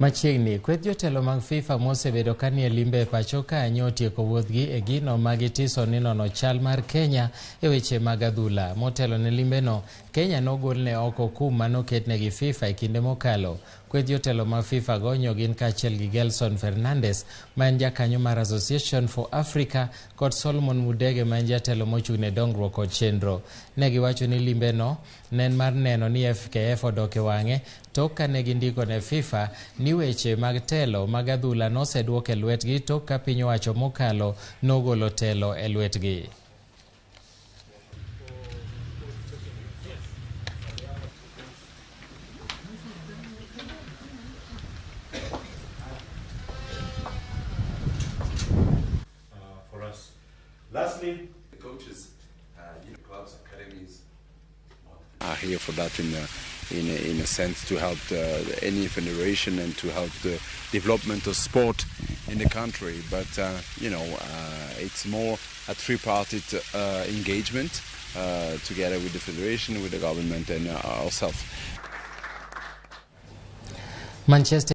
Machiegni, kweth jotelo mag FIFA mosebedo ka nie limbe e pacho kanyo otieko wuodhgi e gino ma gitiso ni nono chal mar Kenya e weche mag adhula. Motelo ne limbeno, Kenya nogolne oko kum manoketne gi FIFA e kinde mokalo. Kweth jotelo mag FIFA gonyo gin kaachiel gi Gelson Fernandes ma en jakanyo mar Association for Africa kod Solomon Mudege ma en jatelo mochung' ne dongruok kod chenro. Ne giwacho ni limbeno ne en mar neno ni FKF odok e wang'e tok ka ne gindiko ne FIFA ni weche mag telo mag adhula noseduok e lwetgi tok ka piny owacho mokalo nogolo telo e lwetgi. For us. Lastly, the coaches, clubs, academies are here for that in a sense to help any federation and to help the development of sport in the country. But it's more a tripartite engagement together with the federation, with the government, and ourselves. Manchester